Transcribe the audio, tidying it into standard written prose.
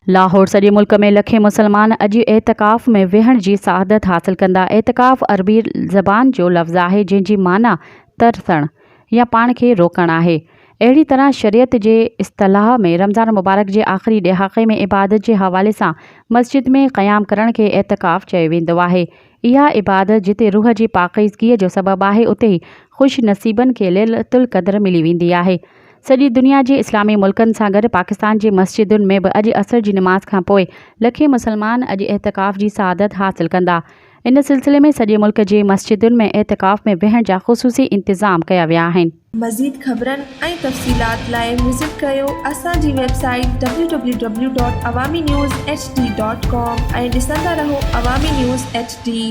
لاهور، سڄي ملڪ ۾ لکين مسلمان اڄ اعتڪاف ۾ ويهڻ جي سعادت حاصل ڪندا. اعتڪاف عربي زبان جو لفظ آهي جنهن جي معنيٰ ترسڻ يا پاڻ کي روڪڻ آهي. اهڙي طرح شريعت جي اصطلاح ۾ رمضان المبارڪ جي آخري ڏهاڪي ۾ عبادت جي حوالي سان مسجد ۾ قيام ڪرڻ کي اعتڪاف چيو ويندو آهي. اها عبادت جتي روح جي پاڪيزگيء جو سبب آهي اتي ئي خوش نصيبن کي ليلة القدر ملي ويندي آهي. سڄي دنيا جي اسلامي ملڪن سان گڏ پاڪستان جي مسجدن ۾ به اڄ عصر جي نماز کان پوء لکين مسلمان اڄ اعتڪاف جي سعادت حاصل ڪندا. ان سلسلي ۾ سڄي ملڪ جي مسجدن ۾ اعتڪاف ۾ ويهڻ جا خصوصي انتظام ڪيا ويا آهن. مزيد خبرن ۽ تفصيلات لاء وزٽ ڪريو اسان جي website W W W dot Awami news H D dot com ۽ ڏسندا رهو عوامي نيوز ايڇ ڊي.